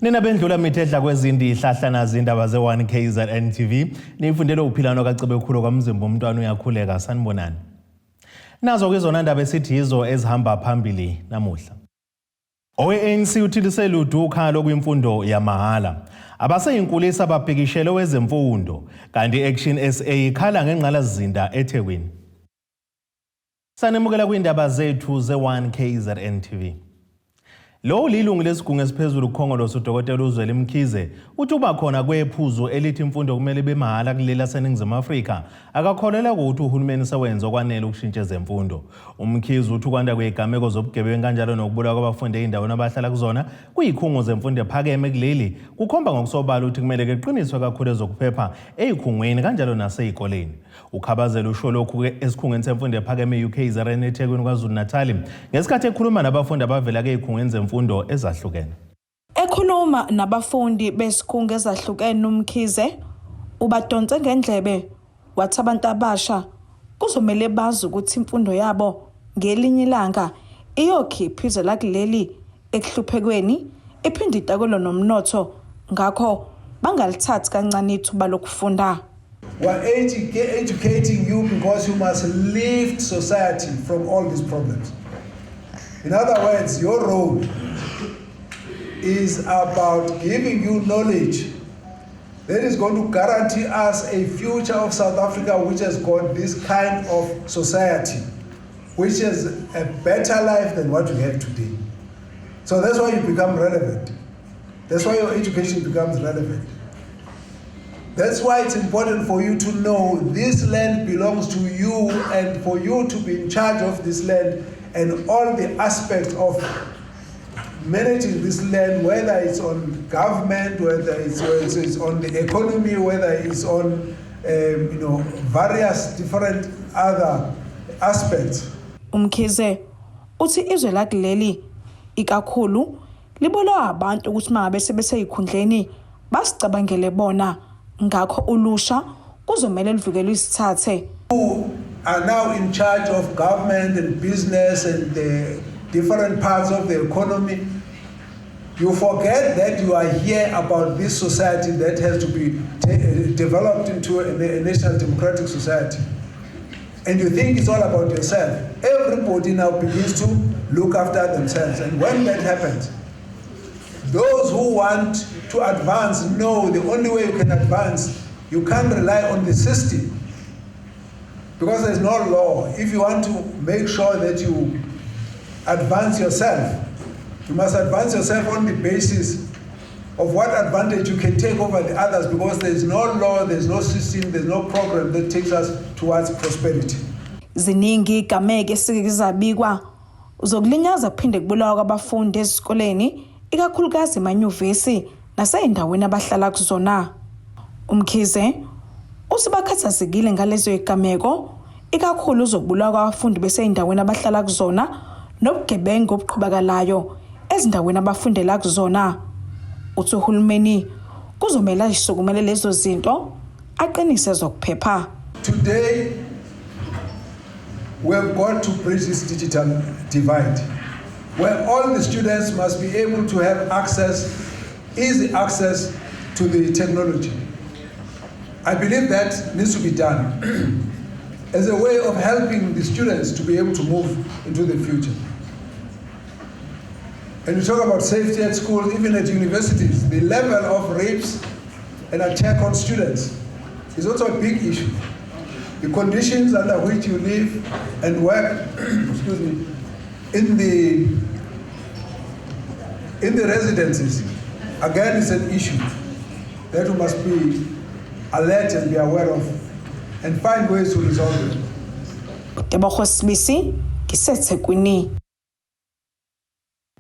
Nina bendlula mithedla kwezindi ihlahla nazi indaba ze-1 KZN TV nifundele uphilano kaCebekhulu kwamzimba umntwana uyakhuleka sanibonani. Nazo ke zona ndaba esithi yizo ezihamba phambili namuhla. Owe-ANC uthi liseludu ukhalo kwimfundo yamahhala. Abaseyinkulisa babhikishele wezemfundo kanti i-Action SA ikhala ngengqalasizinda eThekwini. Sanemukela kwindaba zethu ze-1 KZN TV. Lo ulilungu lesigungu esiphezulu kuKhongolose uDokotela uZweli Mkhize uthi uba khona kwephuzu elithi imfundo kumele ibe mahhala kuleli laseNingizimu Afrika akakholelwa ukuthi uhulumeni sewenze okwanele ukushintsha ezemfundo. UMkhize uthi ukwanda kwezigameko zobugebengu kanjalo nokubulawa kwabafundi ey'ndaweni abahlala kuzona kuyikhungo zemfundo ephakeme kuleli kukhomba ngokusobala ukuthi kumele kuqiniswe kakhulu ezokuphepha ey'khungweni kanjalo nasey'koleni. Ukhabazela usho lokhu-ke esikhungweni semfundo ephakeme e-UKZN eThekwini KwaZulu-Natal ngesikhathi ekhuluma nabafundi abavela ezikhungweni zemfundo ezahlukene. Ekhuluma nabafundi bezikhungo ezahlukene uMkhize ubadonse ngendlebe wathi abantu abasha kuzomele bazi ukuthi imfundo yabo ngelinye ilanga iyokhipha izwe lakuleli ekuhluphekweni iphinde itakule nomnotho ngakho bangalithathi kancane ithuba lokufunda. We are educating you because you must lift society from all these problems. In other words, your role is about giving you knowledge that is going to guarantee us a future of South Africa which has got this kind of society, which is a better life than what we have today. So that's why you become relevant. That's why your education becomes relevant. That's why it's important for you to know this land belongs to you and for you to be in charge of this land and all the aspects of managing this land, whether it's on government, whether it's on the economy, whether it's on various different other aspects. UMkhize uthi izwe lakuleli ikakhulu libulawa abantu ukuthi mangabe sebeseyikhundleni basicabangele bona ngakho ulusha kuzomele luvikelwe isithathe. Who are now in charge of government and business and the different parts of the economy, you forget that you are here about this society that has to be developed into a national democratic society. And you think it's all about yourself. Everybody now begins to look after themselves. And when that happens, those who want to advance know the only way you can advance, you can't rely on the system. Because there's no law. If you want to make sure that you advance yourself, you must advance yourself on the basis of what advantage you can take over the others, because there's no law, there's no system, there's no program that takes us towards prosperity. Ziningi igameko esike zabikwa zokulinyaza kuphinde kubulawa kwabafundi ezikoleni ikakhulukazi emanyuvesi nasey'ndaweni abahlala kuzona. UMkhize uthi bakhathazekile ngalezo zigameko ikakhulu zokubulawa kwabafundi besey'ndaweni abahlala kuzona nobugebengu obuqhubakalayo ezindaweni abafundela kuzona. Uthi uhulumeni kuzomele azisukumele lezo zinto aqinise zokuphepha. Today, we have got to bridge this digital divide, where all the students must be able to have access, easy access to the technology. I believe that needs to be done as a way of helping the students to be able to move into the future. And you talk about safety at schools, even at universities, the level of rapes and attack on students is also a big issue. The conditions under which you live and work, excuse me, in the residences, again, is an issue that we must be alert and be aware of and find ways to resolve it. Tebogo Sibisi ngiseThekwini.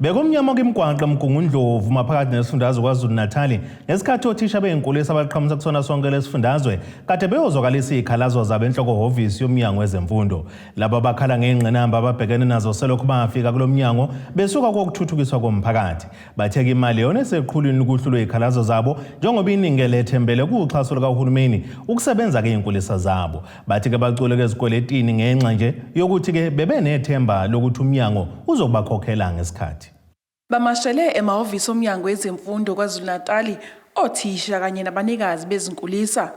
Bekumnyama kwimigwaqo eMgungundlovu maphakathi nesifundazwe KwaZulu-Natal ngesikhathi othisha bey'nkulisa abaqhamuka kusona sonke lesifundazwe kade beyozwakalisa iy'khalazo zabo enhloko hhovisi yomnyango wezemfundo. Laba bakhala ngey'ngqinamba ababhekene nazo selokhu bafika kulo mnyango besuka kokuthuthukiswa komphakathi. Bathe-ke imali yona eseqhulwini kuhlu lwey'khalazo zabo njengoba iningi lethembele kuxhaso lukahulumeni ukusebenza-ke iy'nkulisa zabo. Bathi-ke baculeke ezikweletini ngenxa nje yokuthi-ke bebenethemba lokuthi umnyango uzokubakhokhela ngesikhathi. Bamashele emahhovisi omnyango wezemfundo KwaZulu-Natali othisha kanye nabanikazi bezinkulisa.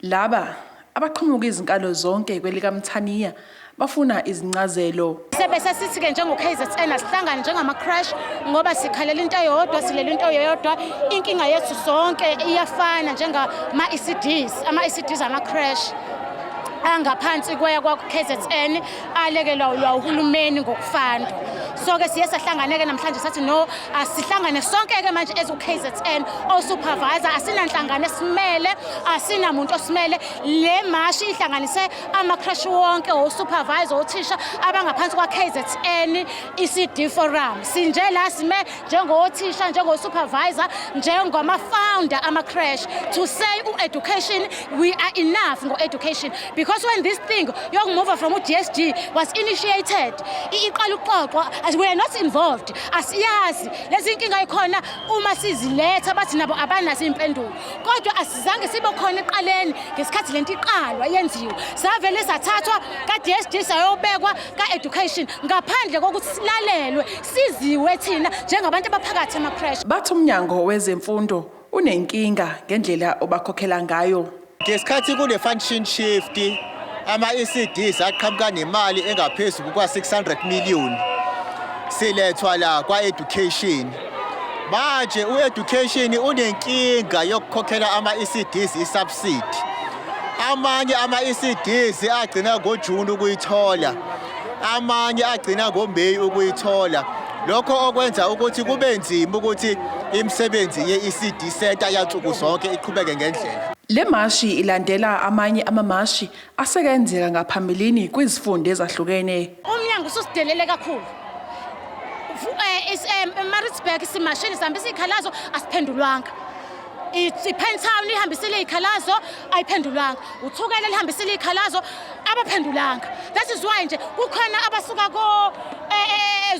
Laba abaqhamuka izinkalo zonke kwelikaMthaniya bafuna izincazelo. Sebe sesithi-ke njengo-KZN asihlangane njengama-creche ngoba sikhalela into eyodwa, silela into eyodwa. Inkinga yethu sonke iyafana njengama-ECDs, ama-ECDs ama-creche angaphansi kwa-KZN alekelwa uhulumeni ngokufanda. So-ke siye sahlangane-ke namhlanje sathi no, asihlangane sonke-ke manje as u-KZN o-supervisor, asinanhlangano esimele, asinamuntu osimele. Le mashi ihlanganise ama-creche wonke, o-supervisor, othisha abangaphansi kwa-KZN ECD Forum. Sinje la sime njengothisha, njengo-supervisor, njengama-founder ama-creche to say u-education, we are enough ngo-education, because when this thing yoku-move from u-DSD was initiated, iqala ukuxoxwa, as we are not involved, asiyazi lezi inkinga ikhona. Uma siziletha bathi nabo abanazo iy'mpendulo, kodwa asizange sibe khona eqaleni ngesikhathi lento iqalwa yenziwa. Savele sathathwa ka-DSD sayobekwa ka-education ngaphandle kokuthi silalelwe, siziwe thina njengabantu abaphakathi ama-creche. Bathi umnyango wezemfundo unenkinga ngendlela obakhokhela ngayo. Ngesikhathi kune function shift, ama-ECDs aqhamuka nemali engaphezulu kwa-600 million, silethwa la kwa-education. Manje u-education unenkinga yokukhokhela ama-ECDs i-subsidy. Amanye ama-ECDs agcina ngoJuni ukuyithola, amanye agcina ngoMeyi ukuyithola. Lokho okwenza ukuthi kube nzima ukuthi imisebenzi ye-ECD center yansuku zonke iqhubeke ngendlela. Le mashi ilandela amanye amamashi asekenzeka ngaphambilini kwizifunda ezahlukene. Umnyango ususidelele kakhulu. Maritzburg simashini, sihambisa iy'khalazo, asiphendulwanga. I-Pinetown ihambisile iy'khalazo, ayiphendulwanga. Uthukela lihambisile iy'khalazo, abaphendulanga. That is why nje kukhona abasuka ko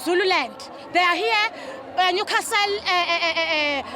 Zululand, they are here, Newcastle,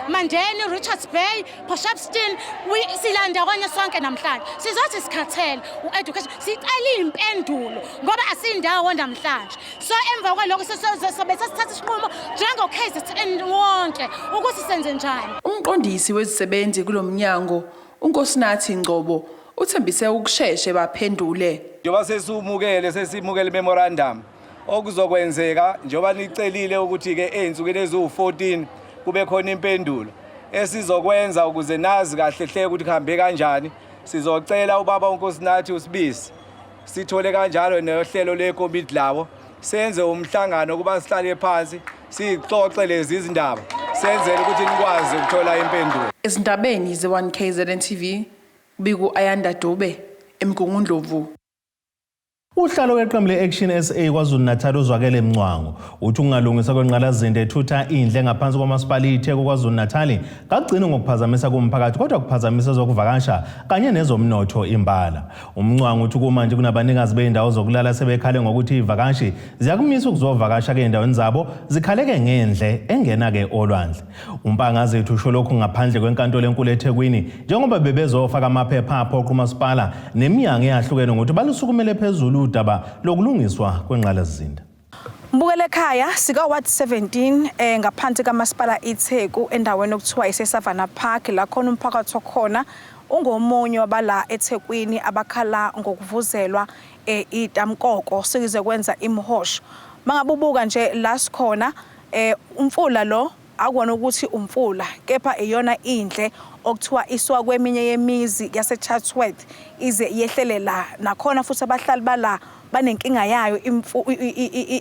Mandeni, Richards Bay, Port Shepstone. We silanda konye sonke namhlanje sizothi sikhathele u-education, sicela iy'mpendulo ngoba asindawo namhlanje. So emva kwalokho sobe sesithatha isinqumo njengo-KZN wonke ukuthi senze njani. Umqondisi wezisebenzi kulomnyango, uNkosinathi Ngcobo, uthembise ukusheshe baphendule. Njengoba sesimukele memorandum, okuzokwenzeka njengoba nicelile ukuthi-ke ey'nsukwini eziwu-14 kube khona impendulo, esizokwenza ukuze nazi kahle hle ukuthi kuhambe kanjani, sizocela ubaba uNkosinathi uSibisi, sithole kanjalo nohlelo lekomiti labo, senze umhlangano kuba sihlale phansi siyixoxe lezi izindaba, senzele ukuthi nikwazi ukuthola impendulo. Ezindabeni ze-1 KZN TV, biku Ayanda Dube, eMgungundlovu. Uhlalo weqembu le-Action SA KwaZulu-Natal uZwakele Mncwango uthi ukungalungiswa kwenqalasizinda ethutha indle ngaphansi kwamasipala iTheku KwaZulu-Natal kakugcini ngokuphazamisa kumphakathi, kodwa kuphazamisa ezokuvakasha kanye nezomnotho imbala. UMncwango uthi kumanje kunabanikazi bey'ndawo zokulala sebekhale ngokuthi iy'vakashi ziyakumisa ukuzovakasha key'ndaweni zabo, zikhaleke ngendle engena-ke olwandle. UMpangazethu usho lokhu ngaphandle kwenkantolo enkulu eThekwini njengoba bebezofaka amaphepha aphoqa umasipala neminyango eyahlukene ngokuthi balusukumele phezulu udaba lokulungiswa kwenqalasizinda. Mbukele ekhaya, sika Ward 17 ngaphansi kamasipala iTheku, endaweni okuthiwa iseSavannah Park, la khona umphakathi wakhona ungomunye wabala eThekwini abakhala ngokuvuzelwa itamkoko sikize kwenza imihosho. Mangabubuka nje la sikhona, umfula lo akuwona ukuthi umfula, kepha iyona indle okuthiwa isuka kweminye yemizi yaseChatsworth ize yehlele la. Nakhona futhi abahlali bala banenkinga yayo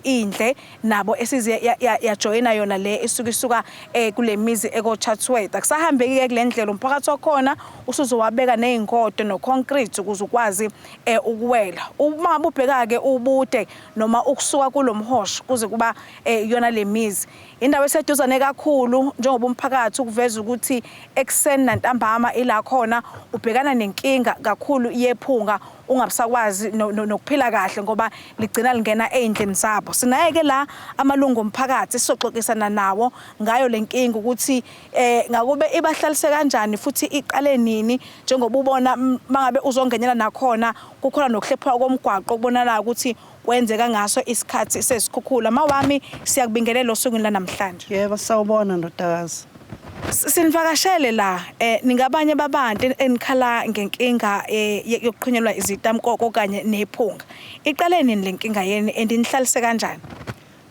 indle nabo esize yajoyina yona le isuka kule mizi eko Chatsworth. Akusahambeki ke kule ndlela, umphakathi wakhona usuzowabeka nezingodo no concrete ukuze ukwazi ukuwela. Uma ubheka ke ubude noma ukusuka kulomhosho kuze kuba yona le mizi, indawo eseduzane kakhulu, njengoba umphakathi ukuveza ukuthi ekuseni nantambama ila khona ubhekana nenkinga kakhulu yephunga. ungabusakwazi nokuphila kahle ngoba ligcina lingena ey'ndlini zabo. Sinaye-ke la amalungu omphakathi sizoxoxisana nawo ngayo le nkinga ukuthi ngakube ibahlalise kanjani futhi iqale nini, njengoba ubona mangabe uzongenela nakhona kukhona nokuhlephuka komgwaqo okubonakala ukuthi kwenzeka ngaso isikhathi sesikhukhula. Mawami, siyakubingelela osukwini lanamhlanje. Yebo, sawubona ndodakazi. Sinivakashele la ningabanye babantu enikhala ngenkinga yokuqhunyelwa izitamkoko kanye nephunga. Iqale nini le nkinga yeni and inihlalise kanjani?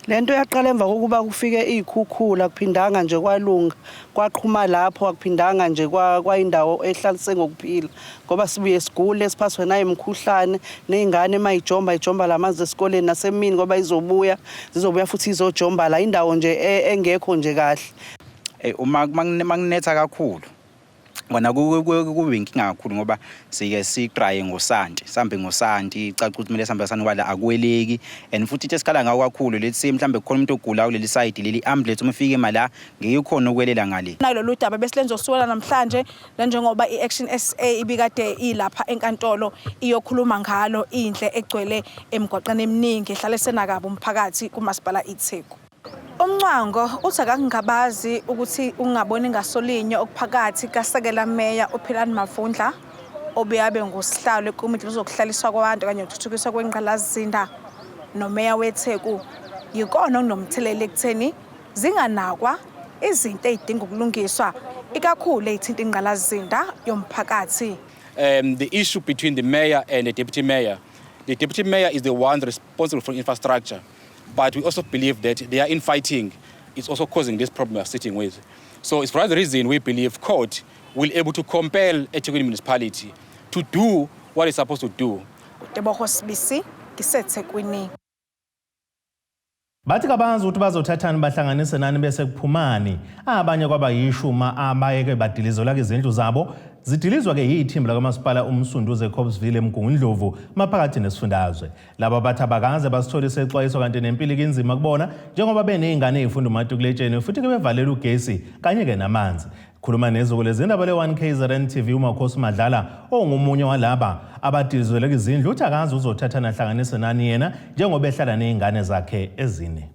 Lento yaqala emva kokuba kufike iy'khukhula, kuphindanga nje kwalunga, kwaqhuma lapho, akuphindanga nje kwayindawo ehlalise ngokuphila, ngoba sibuye sigule siphathwe nayimikhuhlane, ney'ngane uma ijomba ijomba lamanzi esikoleni nasemini ngoba izobuya, zizobuya futhi izojomba la, indawo nje engekho nje kahle. Uma makunetha kakhulu kona kube inkinga kakhulu ngoba sike siqraye ngosanti, sihambe ngosanti, caca ukuthi kumele sihambe ngasani ngoba la akuweleki. And futhi into esikhala ngawo kakhulu, let's say mhlambe kukhona umuntu ogulayo kuleli side leli, ambulance uma ifika ema la ngeke ikhona ukwelela ngale. Nalolu daba besilenza usuku namhlanje njengoba i-Action SA ibikade ilapha enkantolo iyokhuluma ngalo indle egcwele emigwaqeni eminingi ehlalisena kabi umphakathi kumasipala iTheku. Umncwango uthi akangabazi ukuthi ungaboni ngasolinye okuphakathi kasekela meya uPhilani Mavundla obeyabe ngusihlalo ekomiti lezokuhlaliswa kwabantu kanye nokuthuthukiswa kwengqalasizinda nomeya weTheku yikona okunomthelela ekutheni zinganakwa izinto ezidinga ukulungiswa ikakhulu ezithinta ingqalasizinda yomphakathi. The issue between the mayor and the deputy mayor. The deputy mayor is the one responsible for infrastructure, but we also believe that their infighting is also causing this problem we are sitting with. So it's for that reason we believe court will be able to compel eThekwini municipality to do what it's supposed to do. Tebogo Sibisi, ngiseThekwini. Bathi kabazi ukuthi bazothathani bahlanganise nani bese kuphumani. Abanye kwaba yishuma abayeke badilizelwa izindlu zabo zidilizwa-ke yithimba lakamasipala uMsunduzi eCopesville eMgungundlovu maphakathi nesifundazwe. Laba bathi abakaze basithole isexwayiso kanti nempilo inzima kubona njengoba beney'ngane ey'funda umatikuletsheni futhi-ke bevalelwe ugesi kanye-ke namanzi. Khuluma neziko lezindaba le-1 KZN TV uMakhosi Madlala ongumunye walaba abadilizelwe izindlu uthi akazi uzothatha nahlanganise nani yena njengoba ehlala ney'ngane zakhe ezine.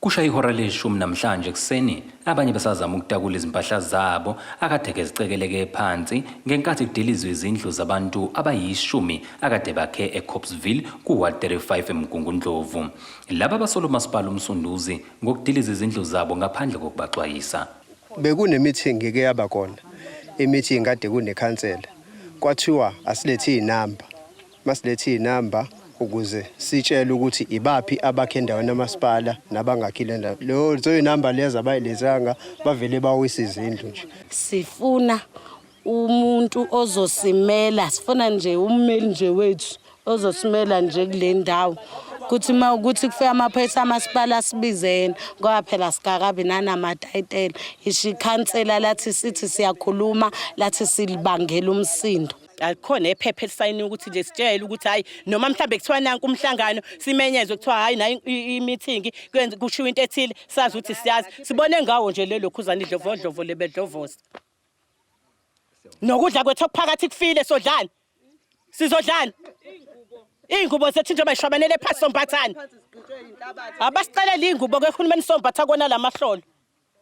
Kusha ihora leshumi namhlanje ekuseni, abanye besazama ukutakula izimpahla zabo akade-ke zicekeleke phansi ngenkathi kudilizwe izindlu zabantu abayishumi akade bakhe eCopesville ku-Ward 35 eMgungundlovu. Laba basola umasipala uMsunduzi ngokudiliza izindlu zabo ngaphandle kokubaxwayisa. Bekune-meeting ke yaba khona, i-meeting kade kunekhansela, kwathiwa asilethe iy'namba, masilethe iy'namba ukuze sitshele ukuthi ibaphi abakhe endaweni yamasipala nabangakhile endaweni leyo iy'namba lezo abayilethanga, bavele bawisa izindlu nje. Sifuna umuntu ozosimela, sifuna nje ummeli nje wethu ozosimela nje kule ndawo, kuthi uma ukuthi kufika amaphoyisa amasipala asibize yena, ngoba phela sikakabi nanamatayitela. Isho ikhansela lathi sithi siyakhuluma, lathi silibangela umsindo. Akukhona ephepha elisayiniwe ukuthi nje sitshele ukuthi hayi, noma mhlambe kuthiwa nanku umhlangano, simenyezwe kuthiwa hayi nayi i-meeting, kushiwo into ethile, sazi ukuthi siyazi sibone ngawo nje lelo khuzana idlovodlovo lebedlovoza. Nokudla kwethu okuphakathi kufile, sodlani? Sizodlani? Iy'ngubo zethu njengoba yishwabanele phasi, sombathani? Abasicelela iy'ngubo ke uhulumeni, sombatha kona la mahlolo.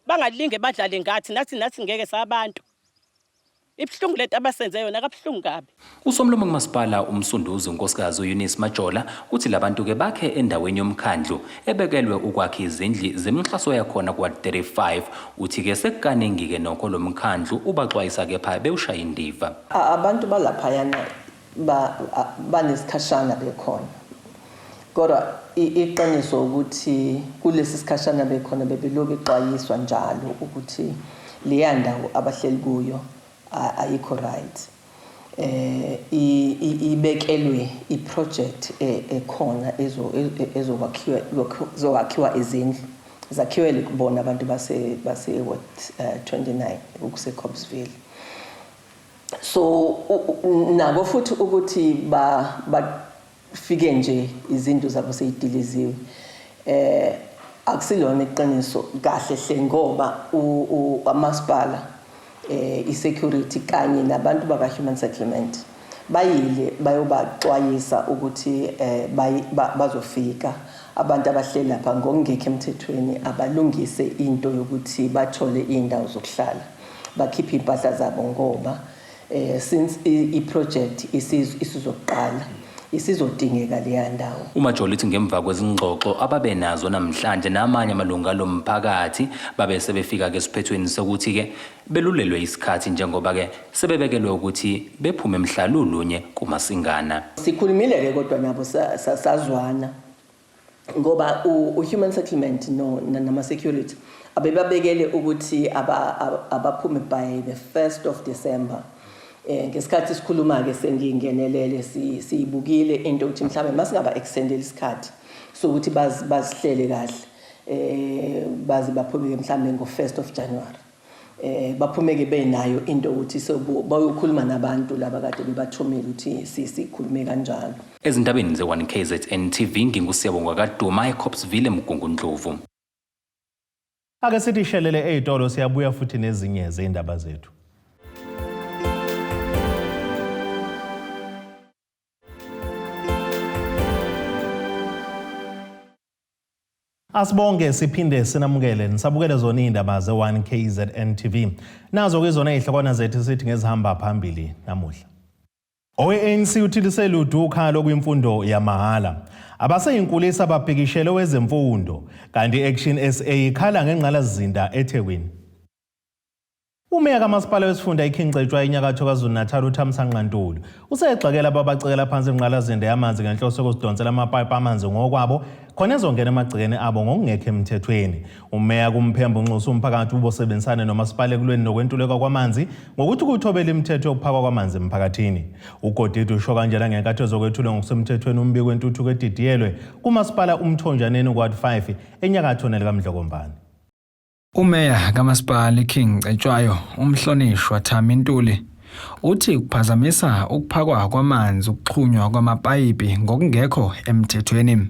Bangalinge badlale ngathi, nathi ngeke sabantu. Ibuhlungu lento abasenze yona, kabuhlungu kabi. Usomlomo kumasipala uMsunduzi unkosikazi uEunice Majola uthi labantu ke bakhe endaweni yomkhandlu ebekelwe ukwakha izindlu zemixhaso yakhona kwa 35. Uthi ke sekukaningi ke nokho lo mkhandlu ubaxwayisa kepha bewushaya indiva. Abantu balaphayana banesikhashana bekhona, kodwa iqiniso ukuthi kulesi sikhashana bekhona bebeloku bexwayiswa njalo ukuthi leya ndawo abahleli kuyo ayikho right, ibekelwe i-project ekhona ezokwakhiwa, zokwakhiwa izindlu zakhiwele kubona abantu base Ward 29 okuse Copesville. So nabo futhi ukuthi bafike nje izindlu zabo seyidiliziwe, akusilona iqiniso kahle hle, ngoba amasipala, i-security kanye nabantu baka human settlement Bayile bayobaxwayisa ukuthi eh bazofika abantu abahleli lapha ngokungekho emthethweni abalungise into yokuthi bathole iy'ndawo zokuhlala bakhiphe iy'mpahla zabo ngoba eh since i-project isizoqala isizodingeka leya ndawo. UMajola uthi ngemva kwezingxoxo ababe nazo namhlanje namanye amalungu alo mphakathi babe sebefika-ke esiphethweni sokuthi-ke belulelwe isikhathi njengoba-ke sebebekelwe ukuthi bephume mhla lulunye kuMasingana. Sikhulumile-ke kodwa nabo sazwana ngoba u-human settlement nama-security abebabekele ukuthi abaphume by the 1st of December. Ngesikhathi sikhuluma-ke sengingenelele siyibukile into ukuthi mhlawumbe masingaba extendele isikhathi sokuthi bazihlele kahle baze baphume-ke mhlawumbe ngo-1st of January. Baphume-ke benayo into ukuthi bayokhuluma nabantu laba kade bebathumile ukuthi sikhulume kanjalo. Ezindabeni ze-1 KZN TV nginguSiyabonga kaDuma eCopsville eMgungundlovu. Ake sithi shelele ey'tolo siyabuya futhi nezinye zey'ndaba zethu. Asibonge siphinde sinamukele nisabukele zona iy'ndaba ze-1 KZN TV. Nazo ke zona iy'hlokwana zethu sithi ngezihamba phambili namuhla. Owe-ANC uthi liselude ukhalo kwimfundo yamahhala. Abaseyinkulisa babhikishele wezemfundo kanti i-Action SA ikhala ngengqalasizinda eThekwini. Umeya kamasipala wesifunda iKing Cetshwayo enyakatho KwaZulu-Natal uThamsanqa Ntuli usegxekela ababacekela phansi ingqalasizinda yamanzi ngenhloso yokuzidonsela amapayipi amanzi ngokwabo khona ezongena emagcekeni abo ngokungekho emthethweni. Umeya kuMphembu unxusa umphakathi ukuba usebenzisane nomasipala ekulweni nokwentuleka kwamanzi ngokuthi kuthobele imithetho yokuphakwa kwamanzi emphakathini. UGodide usho kanjena ngenkathi ezokwethulwa ngokusemthethweni umbiko wentuthuko edidiyelwe kumasipala uMthonjaneni Ward 5 enyakatho nelikaMdlokombane. Umeya kaMasipala iKing Cetshwayo uMhlonishwa Thami Ntuli uthi kuphazamisa ukuphakwa kwamanzi ukuxhunywa kwamapayipi ngokungekho emthethweni.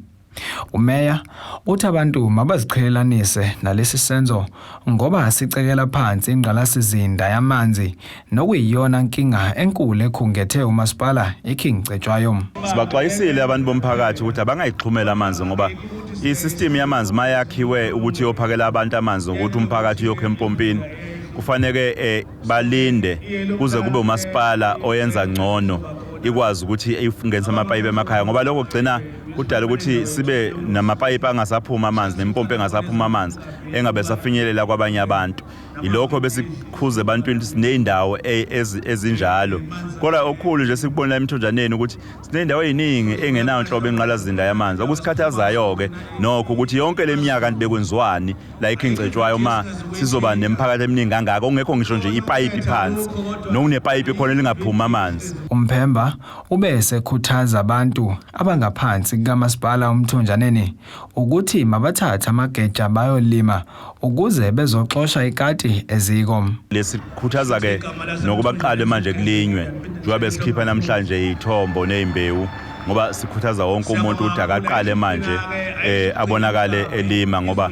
Umeya uthi abantu mabaziqhelelanise nalesi senzo ngoba sicekela phansi ingqalasizinda yamanzi nokuyiyona nkinga enkulu ekhungethe umasipala iKing Cetshwayo. Sibaxwayisile abantu bomphakathi ukuthi abangayixhumela amanzi ngoba i-system yamanzi mayakhiwe ukuthi iyophakela abantu amanzi ngokuthi umphakathi uyokha empompini kufaneke eh, balinde kuze kube umasipala oyenza ngcono ikwazi ukuthi ingenise amapayipi emakhaya ngoba lokho kugcina kudala ukuthi sibe namapayipi angasaphuma amanzi nempompi engasaphuma amanzi engabe safinyelela kwabanye abantu Yilokho besikhuza ebantwini siney'ndawo e, ezinjalo kodwa okukhulu nje sikubonela emthonjaneni ukuthi siney'ndawo ey'ningi engenayo nhlobo engqalazinda yamanzi okusikhathazayo-ke nokho ukuthi yonke le minyaka kanti bekwenziwani la iKing Cetshwayo uma sizoba nemiphakathi eminingi kangaka okungekho ngisho nje ipayipi phansi nokunepayipi khona elingaphumi amanzi. UMphemba ube esekhuthaza abantu abangaphansi kukaMasipala uMthonjaneni ukuthi mabathathe amageja bayolima ukuze bezoxosha ikati eziko. Lesikhuthaza ke nokuba kuqalwe manje kulinywe njengoba besikhipha namhlanje iy'thombo ney'mbewu ngoba sikhuthaza wonke umuntu ukuthi akaqale manje eh abonakale elima ngoba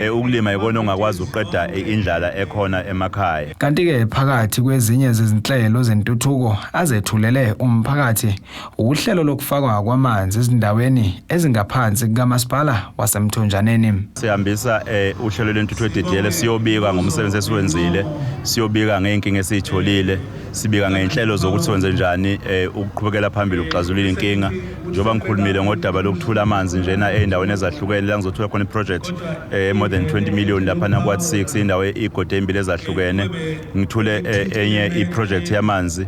eh, ukulima ikona ongakwazi ukuqeda indlala ekhona emakhaya. Kanti-ke phakathi kwezinye zezinhlelo zentuthuko azethulele umphakathi Uhlelo lokufakwa kwamanzi ezindaweni ezingaphansi kukamasipala waseMthonjaneni. Sihambisa eh, uhlelo lwentuthu edidiyele siyobika ngomsebenzi esiwenzile, siyobika ngey'nkinga esiyitholile, sibika ngey'nhlelo zokuthi senze njani eh, ukuqhubekela phambili ukuxazulula inkinga. Njengoba ngikhulumile ngodaba lokuthula amanzi njena ey'ndaweni ezahlukene la ngizothula khona i-project eh, more than 20 million laphana kwa-ward 6 indawo iy'godi ey'mbili ezahlukene. Ngithule enye i-project yamanzi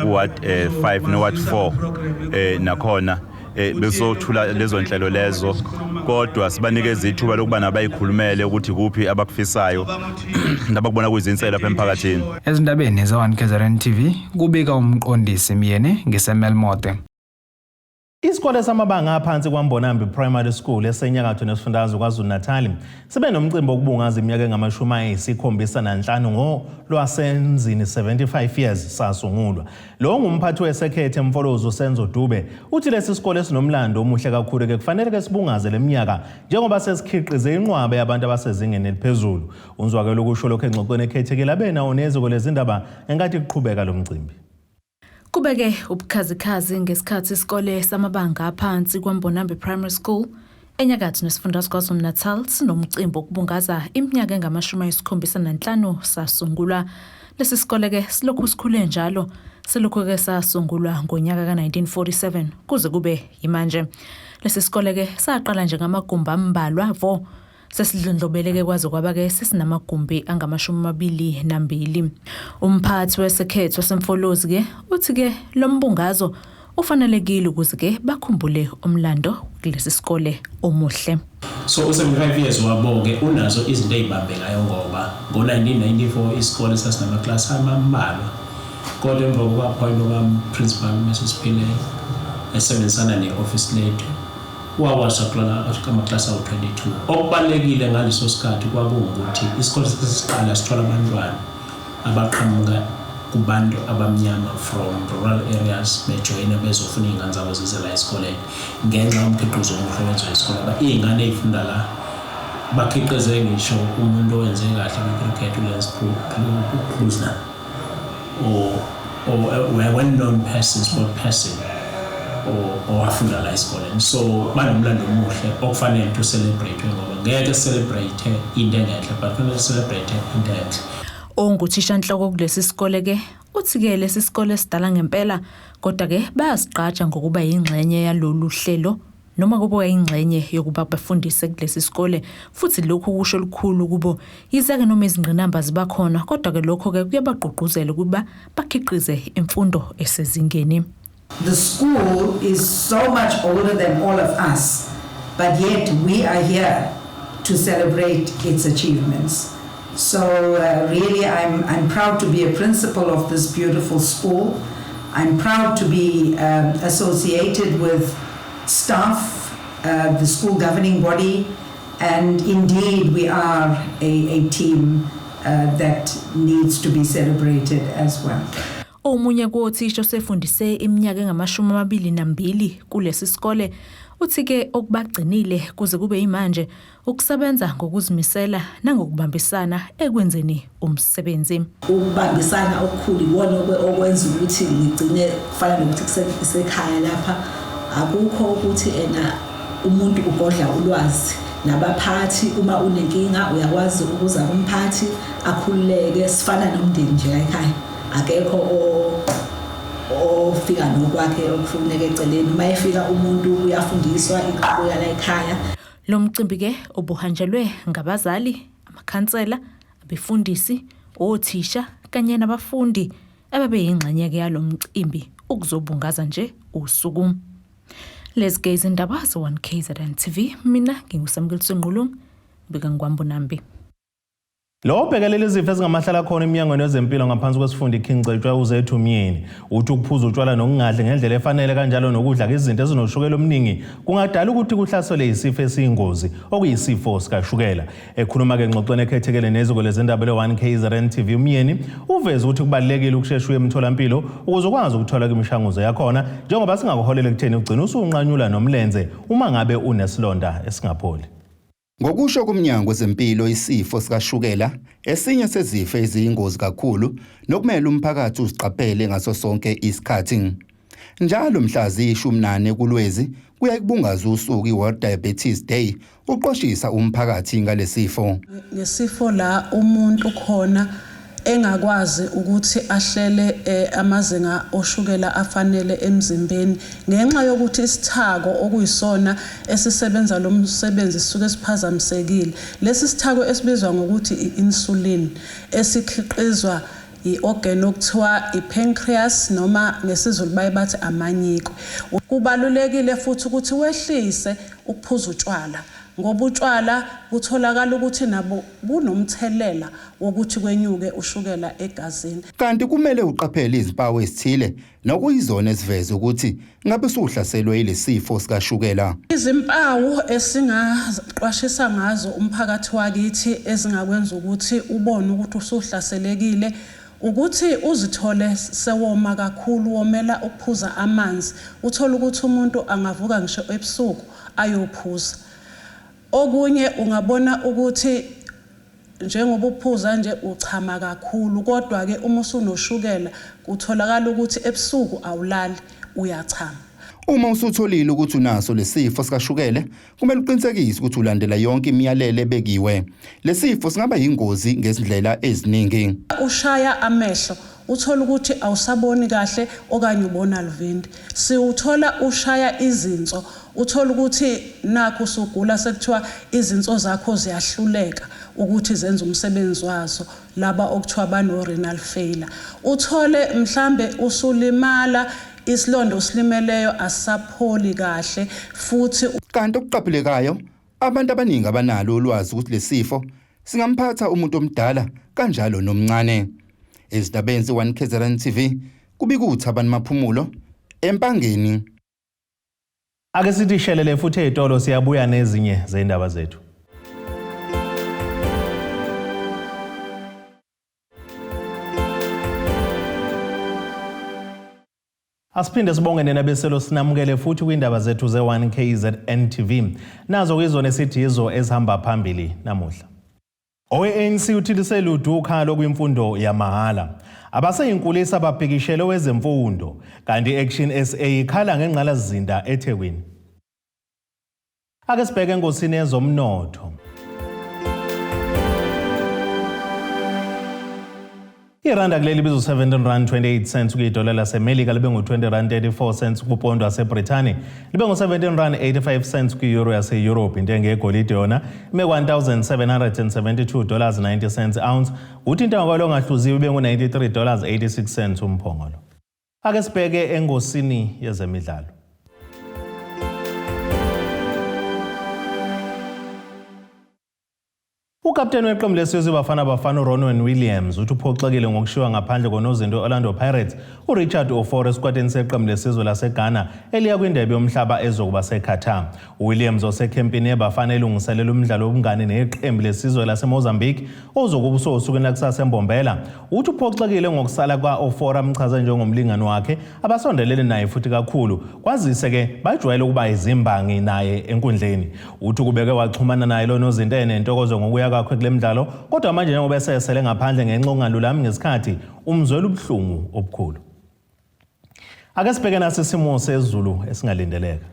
ku ward 5 no ward 4 nakhona besothula lezo nhlelo lezo kodwa sibanikeza ithuba lokuba nabayikhulumele ukuthi kuphi abakufisayo nabakubona kuyizinselo lapha emphakathini. Ezindabeni ze-1 KZN TV kubika uMqondisi Myeni ngiseMelmote. Isikole samabanga aphansi kwaMbonambi Primary School esenyakatho nesifundazwe KwaZulu-Natal sibe nomcimbi wokubungaza iminyaka engama-75 ngolwasemzini 75 years sasungulwa. Lo ngumphathi wesekhethe eMfolozi uSenzo Dube uthi lesi sikole sinomlando omuhle kakhulu ke kufanele ke sibungaze le minyaka njengoba sesikhiqize inqwaba yabantu abasezingeni eliphezulu. Unzwakele ukusho lokhu engxoxweni ekhethekile abe nawo neziko lezindaba ngenkathi kuqhubeka lo mcimbi. Kubeke ubukhazikhazi ngesikhathi isikole samabanga aphansi kwaMbonambi Primary School enyakatho nesifundazwe KwaZulu-Natal sinomcimbi wokubungaza iminyaka engama-75 sasungulwa. Lesi sikole-ke silokhu sikhule njalo selokhu-ke sasungulwa ngonyaka ka-1947 kuze kube yimanje. Lesi sikole-ke saqala njengamagumbi ambalwa vo sesidlondlobeleke kwaze kwaba-ke sesinamagumbi angama-22. Umphathi wesekhetho waseMfolozi-ke uthi-ke lo mbungazo ufanelekile ukuze-ke bakhumbule umlando kulesi sikole omuhle. So u-75 years wabo-ke unazo izinto ey'bambekayo ngoba ngo-1994 isikole sasinamaklasi amambalwa, kodwa emva koku-appointwa kwam-principal Mrs Pillay esebenzisana ne-office lethu wakwazi ukuthola amaklasi awu-22. Okubalulekile ngaleso sikhathi kwakuwukuthi isikole sesiqala sithola abantwana abaqhamuka kubantu abamnyama from rural areas bejoyina bezofuna iy'ngane zabo zize la esikoleni ngenxa yomkhiqizo omuhle owenziwa isikole. Iy'ngane ey'funda la bakhiqize ngisho umuntu owenze kahle kwi-cricket uLance Klusener or a well-known person, sport person owafunda la esikoleni. So banomlando omuhle okufanele ukuthi u-celebrate ngoba ngeke celebrate into engenhle, but kufanele celebrate into enhle. Onguthishanhloko kulesi sikole-ke uthi-ke lesi sikole sidala ngempela, kodwa-ke bayazigqaja ngokuba yingxenye yalolu hlelo noma kuba yingxenye yokuba bafundise kulesi sikole, futhi lokhu kusho lukhulu kubo. Yize-ke noma izingqinamba ziba khona, kodwa-ke lokho-ke kuyabagqugquzela ukuba bakhiqize imfundo esezingeni. The school is so much older than all of us, but yet we are here to celebrate its achievements. So really I'm proud to be a principal of this beautiful school. I'm proud to be associated with staff, the school governing body, and indeed we are a team that needs to be celebrated as well. Omunye kothisha osefundise iminyaka engama-22 kulesi sikole uthi-ke okubagcinile kuze kube yimanje ukusebenza ngokuzimisela nangokubambisana ekwenzeni umsebenzi. Ukubambisana okukhulu iwona okwenza ukuthi ngigcine kufana nokuthi kusekhaya lapha. Akukho ukuthi ena umuntu ugodla ulwazi nabaphathi, uma unenkinga uyakwazi ukuza kumphathi akhululeke, sifana nomndeni nje ekhaya. Akekho ofika nokwakhe okufuneka eceleni, uma efika umuntu uyafundiswa inqubo yala ekhaya. Lo mcimbi-ke ubuhanjelwe ngabazali, amakhansela, abefundisi, othisha kanye nabafundi ababeyingxenye-ke yalo mcimbi ukuzobungaza nje usuku. Lezi ke izindaba ze-1 KZN TV, mina nginguSamukeliso Ngqulungu, ngibika ngiKwaMbonambi. Lo obhekelela izifo ezingamahlala khona eminyangweni wezempilo ngaphansi kwesifunda iKing Cetshwayo uZethu Myeni uthi ukuphuza utshwala nokungadli ngendlela efanele kanjalo nokudla izinto ezinoshukela omningi kungadala ukuthi kuhlaselwe isifo esiyingozi okuyisifo sikashukela. Ekhuluma-ke engxoxweni ekhethekele neziko lezindaba le-1 KZN TV, uMyeni uveze ukuthi kubalulekile ukushesha uye emtholampilo ukuze ukwazi ukuthola imishanguzo yakhona njengoba singakuholela ekutheni ugcine usunqanyula nomlenze uma ngabe unesilonda esingapholi. Ngokusho komnyango wezempilo, isifo sikashukela esinye sezifo eziyingozi kakhulu nokumele umphakathi uziqaphele ngaso sonke isikhathi. Njalo mhla ziyi-14 kuLwezi kuyaye kubungazwe usuku i-World Diabetes Day uqwashisa umphakathi ngalesifo. Ngesifo la umuntu khona engakwazi ukuthi ahlele amazinga oshukela afanele emzimbeni ngenxa yokuthi isithako okuyisona esisebenza lo msebenzi sisuke siphazamisekile. Lesi sithako esibizwa ngokuthi i-insulin esikhiqizwa i-organ okuthiwa i-pancreas noma ngesiZulu baye bathi amanyikwe. Kubalulekile futhi ukuthi wehlise ukuphuza utshwala ngoba utshwala kutholakala ukuthi nabo bunomthelela wokuthi kwenyuke ushukela egazini. Kanti kumele uqaphele izimpawu ezithile nokuyizona eziveza ukuthi ngabe usuhlaselwe yilesifo sikashukela. Izimpawu esingaqwashisa ngazo umphakathi wakithi ezingakwenza ukuthi ubone ukuthi usuhlaselekile ukuthi uzithole sewoma kakhulu, womela ukuphuza amanzi, uthole ukuthi umuntu angavuka ngisho ebusuku ayophuza. Okunye ungabona ukuthi Njengoba uphuza nje uchama kakhulu, kodwa-ke uma usunoshukela kutholakala ukuthi ebusuku awulali, uyachama. Uma usutholile ukuthi unaso lesifo sikashukela, kumele uqinisekise ukuthi ulandela yonke imiyalelo ebekiwe. Lesifo singaba yingozi ngezindlela eziningi. Ushaya amehlo, uthola ukuthi awusaboni kahle okanye ubona luvindi. Siwuthola ushaya izinso, uthola ukuthi nakhu usugula sekuthiwa izinso zakho ziyahluleka ukuthi zenze umsebenzi wazo, laba okuthiwa bano-renal failure. Uthole mhlambe usulimala, isilonda osilimeleyo asisapholi kahle futhi. Kanti okuqaphelekayo, abantu abaningi abanalo ulwazi ukuthi lesifo singamphatha umuntu omdala kanjalo nomncane. Ezindabeni ze-1 KZN TV kubika uThabani Maphumulo eMpangeni. Ake sithi shelele futhi ey'tolo, siyabuya nezinye zey'ndaba zethu. Asiphinde sibonge nina beselo sinamukele futhi kwindaba zethu ze-1 KZN TV. Nazo kuyizona esithi yizo ezihamba phambili namuhla. Owe-ANC uthi liselude ukhalo kwimfundo yamahhala. Abaseyinkulisa babhikishele wezemfundo, kanti i-Action SA ikhala ngengqalasizinda eThekwini. Ake sibheke engosini yezomnotho. Iranda kuleli bizo 17 rand 28 cents kuyidola laseMelika, libe ngu-20 rand 34 cents kupondo waseBrithani, libe ngu-17 rand 85 cents kwi-euro yase-Europe. Intengo yegolide yona ime 1772 dollars 90 cents ounce, kuthi intengo kwalo ongahluziwe ibe ngu-93 dollars 86 cents umphongolo. Ake sibheke engosini yezemidlalo. Ukapteni weqembu lesizwe Bafana Bafana uRonwen Williams uthi uphoxekile ngokushiywa ngaphandle konozinto we-Orlando Pirates uRichard Ofori esikwatini seqembu lesizwe laseGhana eliya kwindebe yomhlaba ezokuba seQatar. UWilliams osekhempini yeBafana elungiselela umdlalo wobungani neqembu lesizwe laseMozambique ozokuba usosukwini lakusasa eMbombela, uthi uphoxekile ngokusala kwa-Ofori amchaze njengomlingani wakhe abasondelene naye futhi kakhulu, kwazise-ke bajwayele ukuba izimbangi naye enkundleni. Uthi kubeke waxhumana naye lo nozinto enentokozo ngokuya kwakhe kule mdlalo, kodwa manje njengoba esesele ngaphandle ngenxa yokungalulami ngesikhathi, umzwela ubuhlungu obukhulu. Ake sibheke nasi isimo sezulu esingalindeleka.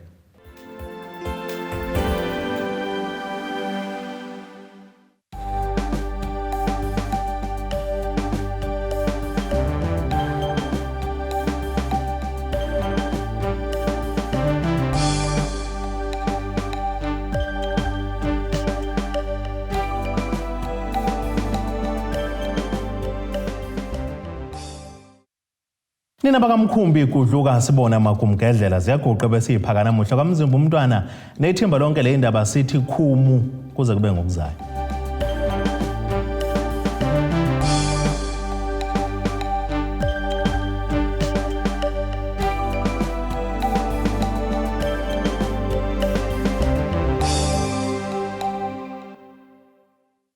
Nina bakamkhumbi kudluka sibona amagumgedlela ziyaguqa bese iphaka namuhla kwamzimba umntwana nethimba lonke le indaba sithi khumu kuze kube ngokuzayo.